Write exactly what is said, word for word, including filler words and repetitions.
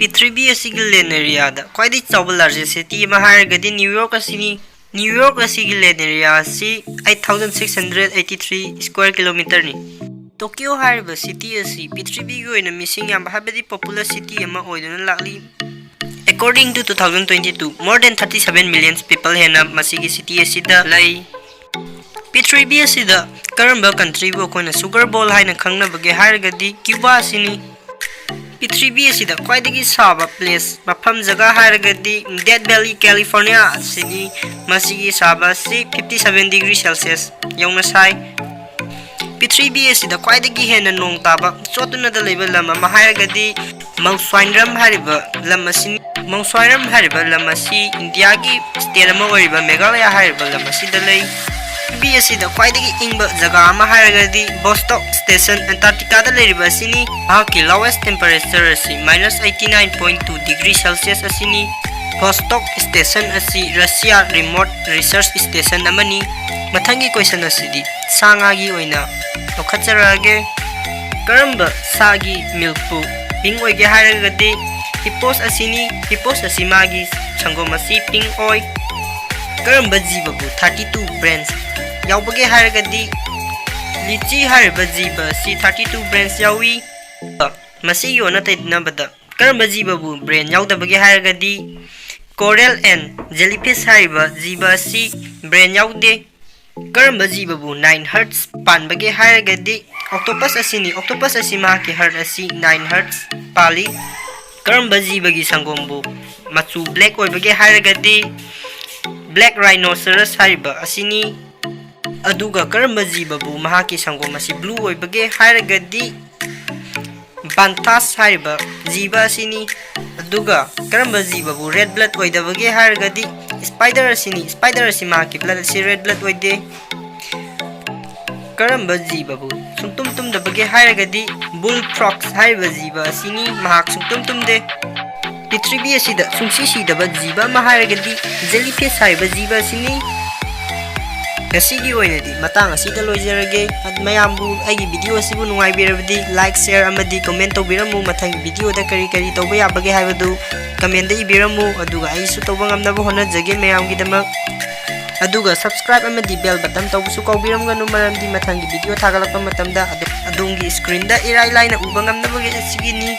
ꯄ꯭ꯔꯤꯊꯤꯕꯤ ꯑꯁꯤꯒꯤ ꯂꯦꯟ ꯑꯦꯔꯤꯌꯥꯗ ꯈ꯭ꯋꯥꯏꯗꯒꯤ ꯆꯥꯎꯕ ꯂꯥꯔꯖꯦꯁ ꯁꯤꯇꯤ ꯑꯃ ꯍꯥꯏꯔꯒꯗꯤ ꯅ꯭ꯌꯨ ꯌꯣꯔꯛ ꯑꯁꯤꯅꯤ꯫ ꯅ꯭ꯌꯨ ꯌꯣꯔꯛ ꯑꯁꯤꯒꯤ ꯂꯦꯟ ꯑꯦꯔꯤꯌꯥ ꯑꯁꯤ eight thousand six hundred eighty three square ꯀꯤꯂꯣꯃꯤꯇꯔꯅꯤ꯫ ꯇꯣꯀꯤꯌꯣ ꯍꯥꯏꯔꯤꯕ ꯁꯤꯇꯤ ꯑꯁꯤ ꯄ꯭ꯔꯤꯊꯤꯕꯤꯒꯤ ꯑꯣꯏꯅ ꯃꯤꯁꯤꯡ ꯌꯥꯝꯕ, ꯍꯥꯏꯕꯗꯤ ꯄꯣꯄꯨꯂꯔ ꯁꯤꯇꯤ ꯑꯃ ꯑꯣꯏꯗꯨꯅ ꯂꯥꯛꯂꯤ꯫ According to two thousand twenty two, more than thirty seven million people ꯍꯦꯟꯅ ꯃꯁꯤꯒꯤ ꯁꯤꯇꯤ ꯑꯁꯤꯗ ꯂꯩ꯫ ꯄ꯭ꯔꯤꯊꯤꯕꯤ ꯑꯁꯤꯗ ꯀꯔꯝꯕ ꯀꯟꯇ꯭ꯔꯤꯕꯨ ꯑꯩꯈꯣꯏꯅ ꯁꯨꯒꯔ ꯕꯣꯜ ꯍꯥꯏꯅ ꯈꯪꯅꯕꯒꯦ ꯍꯥꯏꯔꯒꯗꯤ ꯀ꯭ꯌꯨꯕꯥ ꯑꯁꯤꯅꯤ꯫ ꯄ꯭ꯔꯤꯊꯤꯕꯤ ꯑꯁꯤꯗ ꯈ꯭ꯋꯥꯏꯗꯒꯤ ꯁꯥꯕ ꯄ꯭ꯂꯦꯁ, ꯃꯐꯝ, ꯖꯒꯥ ꯍꯥꯏꯔꯒꯗꯤ ꯗꯦꯠ ꯚꯦꯂꯤ, ꯀꯦꯂꯤꯐꯣꯔꯅꯤꯌꯥ ꯑꯁꯤꯅꯤ꯫ ꯃꯁꯤꯒꯤ ꯁꯥꯕ ꯑꯁꯤ fifty seven degree Celsius ꯌꯧꯅ ꯁꯥꯏ꯫ ꯄ꯭ꯔꯤꯊꯤꯕꯤ ꯑꯁꯤꯗ ꯈ꯭ꯋꯥꯏꯗꯒꯤ ꯍꯦꯟꯅ ꯅꯣꯡ ꯇꯥꯕ ꯆꯣꯠꯇꯨꯅꯗ ꯂꯩꯕ ꯂꯝ ꯑꯃ ꯍꯥꯏꯔꯒꯗꯤ ꯃꯧꯁ꯭ꯋꯥꯏꯔꯝ ꯍꯥꯏꯔꯤꯕ ꯂꯝ ꯑꯁꯤꯅꯤ꯫ ꯃꯧꯁ꯭ꯋꯥꯏꯔꯝ ꯍꯥꯏꯔꯤꯕ ꯂꯝ ꯑꯁꯤ ꯏꯟꯗꯤꯌꯥꯒꯤ ꯁ꯭ꯇꯦꯠ ꯑꯃ ꯑꯣꯏꯔꯤꯕ ꯃꯦꯘꯥꯂꯌꯥ ꯍꯥꯏꯔꯤꯕ ꯂꯝ ꯑꯁꯤꯗ ꯂꯩ꯫ ꯄ꯭ꯔꯤꯊꯤꯕꯤ ꯑꯁꯤꯗ ꯈ꯭ꯋꯥꯏꯗꯒꯤ ꯏꯪꯕ ꯖꯒꯥ ꯑꯃ ꯍꯥꯏꯔꯒꯗꯤ ꯕꯣꯁꯇꯣꯛ ꯁ꯭ꯇꯦꯁꯟ, ꯑꯦꯟꯇꯥꯔꯀꯇꯤꯀꯥꯗ ꯂꯩꯔꯤꯕ ꯑꯁꯤꯅꯤ꯫ ꯃꯍꯥꯛꯀꯤ lowest temperature ꯑꯁꯤ minus eighty nine point two degree Celsius ꯑꯁꯤꯅꯤ꯫ ꯕꯣꯁꯇꯣꯛ ꯁ꯭ꯇꯦꯁꯟ ꯑꯁꯤ ꯔꯁꯤꯌꯥ ꯔꯤꯃꯣꯠ ꯔꯤꯁꯔꯆ ꯁ꯭ꯇꯦꯁꯟ ꯑꯃꯅꯤ꯫ ꯃꯊꯪꯒꯤ ꯀꯣꯏꯁꯟ ꯑꯁꯤꯗꯤ ꯁꯥ ꯉꯥꯒꯤ ꯑꯣꯏꯅ ꯂꯧꯈꯠꯆꯔꯛꯑꯒꯦ꯫ ꯀꯔꯝꯕ ꯁꯥꯒꯤ ꯃꯤꯜꯛꯄꯨ ꯄꯤꯡ ꯑꯣꯏꯒꯦ ꯍꯥꯏꯔꯒꯗꯤ ꯍꯤꯄꯣꯁ ꯑꯁꯤꯅꯤ꯫ ꯍꯤꯄꯣꯁ ꯑꯁꯤ ꯃꯥꯒꯤ ꯁꯪꯒꯣꯝ ꯑꯁꯤ ꯄꯤꯡ ꯑꯣꯏ꯫ ꯀꯔꯝꯕ ꯖꯤꯕꯕꯨ thirty two brains ꯌꯥꯎꯕꯒꯦ ꯍꯥꯏꯔꯒꯗꯤ ꯂꯤꯆꯤ ꯍꯥꯏꯔꯤꯕ ꯖꯤꯕ ꯑꯁꯤ thirty two brains ꯌꯥꯎꯏ꯫ ꯃꯁꯤꯒꯤ ꯑꯣꯟꯅ ꯇꯩꯅꯕꯗ ꯀꯔꯝꯕ ꯖꯤꯕꯕꯨ brain ꯌꯥꯎꯗꯕꯒꯦ ꯍꯥꯏꯔꯒꯗꯤ coral and jellyfish ꯍꯥꯏꯔꯤꯕ ꯖꯤꯕ ꯑꯁꯤ brain ꯌꯥꯎꯗꯦ꯫ ꯀꯔꯝꯕ ꯖꯤꯕꯕꯨ nine hearts ꯄꯥꯟꯕꯒꯦ ꯍꯥꯏꯔꯒꯗꯤ octopus ꯑꯁꯤꯅꯤ꯫ Octopus ꯑꯁꯤ ꯃꯍꯥꯛꯀꯤ heart ꯑꯁꯤ nine hearts ꯄꯥꯜꯂꯤ꯫ ꯀꯔꯝꯕ ꯖꯤꯕꯒꯤ ꯁꯪꯒꯣꯝꯕꯨ ꯃꯆꯨ black ꯑꯣꯏꯕꯒꯦ ꯍꯥꯏꯔꯒꯗꯤ black rhinoceros ꯍꯥꯏꯔꯤꯕ ꯑꯁꯤꯅꯤ꯫ ꯑꯗꯨꯒ ꯀꯔꯝꯕ ꯖꯤꯕꯕꯨ ꯃꯍꯥꯛꯀꯤ ꯁꯪꯒꯣꯝ ꯑꯁꯤ blue ꯑꯣꯏꯕꯒꯦ ꯍꯥꯏꯔꯒꯗꯤ banthas ꯍꯥꯏꯔꯤꯕ ꯖꯤꯕ ꯑꯁꯤꯅꯤ꯫ ꯑꯗꯨꯒ ꯀꯔꯝꯕ ꯖꯤꯕꯕꯨ red blood ꯑꯣꯏꯗꯕꯒꯦ ꯍꯥꯏꯔꯒꯗꯤ spider ꯑꯁꯤꯅꯤ꯫ Spider ꯑꯁꯤ ꯃꯍꯥꯛꯀꯤ blood ꯑꯁꯤ red blood ꯑꯣꯏꯗꯦ꯫ ꯀꯔꯝꯕ ꯖꯤꯕꯕꯨ ꯁꯨꯡꯇꯨꯝ ꯇꯨꯝꯗꯕꯒꯦ ꯍꯥꯏꯔꯒꯗꯤ bullfrogs ꯍꯥꯏꯔꯤꯕ ꯖꯤꯕ ꯑꯁꯤꯅꯤ꯫ ꯃꯍꯥꯛ ꯁꯨꯡꯇꯨꯝ ꯇꯨꯝꯗꯦ꯫ ꯄ꯭ꯔꯤꯊꯤꯕꯤ ꯑꯁꯤꯗ ꯁꯨꯡꯁꯤ ꯁꯤꯗꯕ ꯖꯤꯕ ꯑꯃ ꯍꯥꯏꯔꯒꯗꯤ jellyfish ꯍꯥꯏꯔꯤꯕ ꯖꯤꯕ ꯑꯁꯤꯅꯤ꯫ ꯉꯁꯤꯒꯤ ꯑꯣꯏꯅꯗꯤ ꯃꯇꯥꯡ ꯑꯁꯤꯗ ꯂꯣꯏꯖꯔꯒꯦ꯫ ꯃꯌꯥꯝꯕꯨ ꯑꯩꯒꯤ video ꯑꯁꯤꯕꯨ ꯅꯨꯡꯉꯥꯏꯕꯤꯔꯕꯗꯤ like, share ꯑꯃꯗꯤ comment ꯇꯧꯕꯤꯔꯝꯃꯨ꯫ ꯃꯊꯪꯒꯤ videoꯗ ꯀꯔꯤ ꯀꯔꯤ ꯇꯧꯕ ꯌꯥꯕꯒꯦ ꯍꯥꯏꯕꯗꯨ commentꯗ ꯏꯕꯤꯔꯝꯃꯨ, ꯑꯗꯨꯒ ꯑꯩꯁꯨ ꯇꯧꯕ ꯉꯝꯅꯕ ꯍꯣꯠꯅꯖꯒꯦ ꯃꯌꯥꯝꯒꯤꯗꯃꯛ꯫ ꯑꯗꯨꯒ subscribe ꯑꯃꯗꯤ bell button ꯇꯧꯕꯁꯨ ꯀꯥꯎꯕꯤꯔꯝꯒꯅꯨ, ꯃꯔꯝꯗꯤ ꯃꯊꯪꯒꯤ video ꯊꯥꯒꯠꯂꯛꯄ ꯃꯇꯝꯗ ꯑꯗꯣ-, ꯑꯗꯣꯝꯒꯤ screenꯗ ꯏꯔꯥꯏ ꯂꯥꯏꯅ ꯎꯕ ꯉꯝꯅꯕꯒꯤ ꯑꯁꯤꯒꯤꯅꯤ꯫